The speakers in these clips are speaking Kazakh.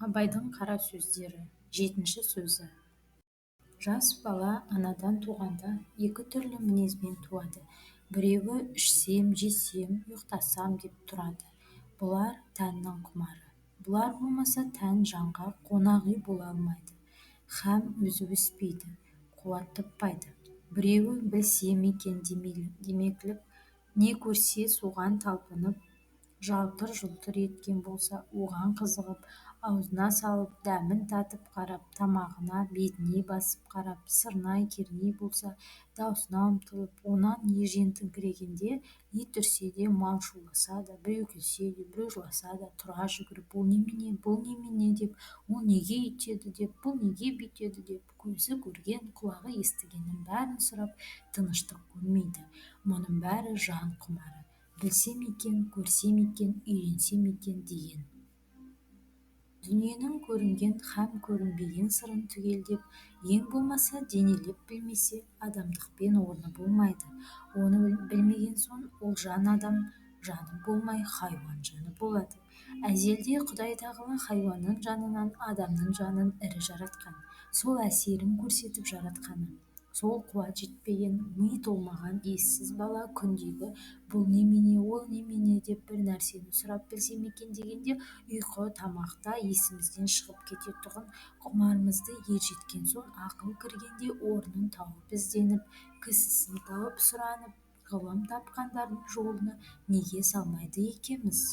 Абайдың қара сөздері, жетінші сөзі. Жас бала анадан туғанда екі түрлі мінезбен туады. Біреуі ішсем, жесем, ұйықтасам деп тұрады. Бұлар тәннің құмары. Бұлар болмаса, тән жанға қонақ үй бола алмайды һәм өзі өспейді, қуат таппайды. Біреуі білсем екен демеклік, не көрсе соған талпынып, жалтыр-жұлтыр еткен болса, оған қызығып, аузына салып, дәмін татып қарап, тамағына, бетіне басып қарап, сырнай-керней болса, даусына ұмтылып, онан ежентіңкірегенде, ит үрсе де, мал шуласа да, біреу күлсе де, біреу жыласа да, тұра жүгіріп, ол немене, бұл немене деп, ол неге өйтеді деп, бұл неге бүйтеді деп, көзі көрген, құлағы естігеннің бәрін сұрап, тыныштық көрмейді. Мұның бәрі жан құмары. Білсем екен, көрсем екен, үйренсем екен деген. Дүниенің көрінген һәм көрінбеген сырын түгелдеп, ең болмаса денелеп білмесе, адамдықпен орны болмайды. Оны білмеген соң, ол жан адам жаны болмай, хайуан жаны болады. Әзелде Құдай тағала хайуанның жанынан адамның жанын ірі жаратқан. Сол әсерін көрсетіп жаратқаны. Сол қуат жетпеген, ми толмаған ессіз бала күндегі бұл немене, ол немене деп бір нәрсені сұрап білсем екен дегенде, ұйқы, тамақта есімізден шығып кететұғын құмарымызды ержеткен соң, ақыл кіргенде орнын тауып ізденіп, кісісін тауып сұранып, ғылым тапқандардың жолына неге салмайды екенбіз?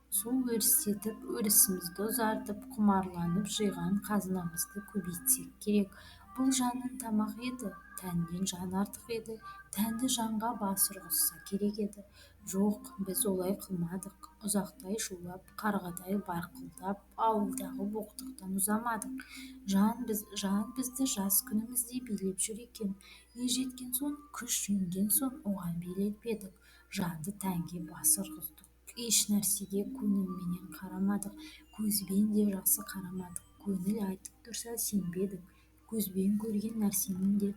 Сол өрістетіп, өрісімізді ұзартып, құмарланып жиған қазынамызды көбейтсек керек. Бұл жанның тамақ еді, тәннен жан артық еді, тәнді жанға бас ұрғызса керек еді. Жоқ, біз олай қылмадық. Ұзақтай шулап, қарғадай барқылдап, ауылдағы боқтықтан ұзамадық. Жан, біз, жан бізді жас күнімізде билеп жүр екен. Ержеткен соң, күш енген соң оған билетпедік. Жанды тәнге бас ұрғыздық. Еш нәрсеге көңілменен қарамадық, көзбен де жақсы қарамадық. Көңіл айтып тұрса, сенбедік. Көзбен көрген нәрсенің де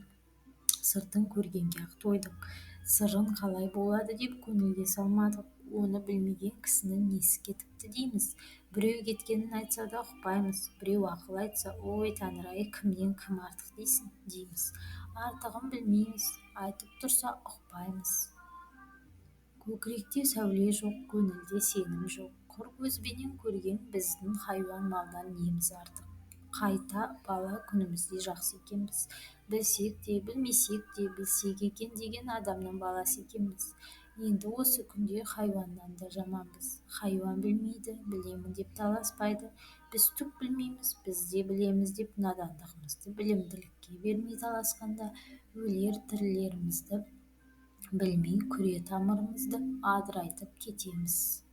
сыртын көргенге-ақ тойдық. Сырын қалай болады деп көңілге салмадық. Оны білмеген кісінің несі кетіпті дейміз. Біреу кеткенін айтса да ұқпаймыз. Біреу ақыл айтса, ой, тәңір-ай, кімнен кім артық дейсің дейміз. Артығын білмейміз, айтып тұрса ұқпаймыз. Көкіректе сәуле жоқ, көңілде сенім жоқ. Құр көзбенен көрген біздің хайуан малдан неміз артық? Қайта бала күнімізде жақсы екенбіз. Білсек те, білмесек те, білсек екен деген адамның баласы екенбіз. Енді осы күнде хайуаннан да жаманбыз. Хайуан білмейді, білемін деп таласпайды. Біз түк білмейміз, біз де білеміз деп надандығымызды білімділікке бермей таласқанда, өлер-тірілерімізді білмей, күре тамырымызды адырайтып кетеміз.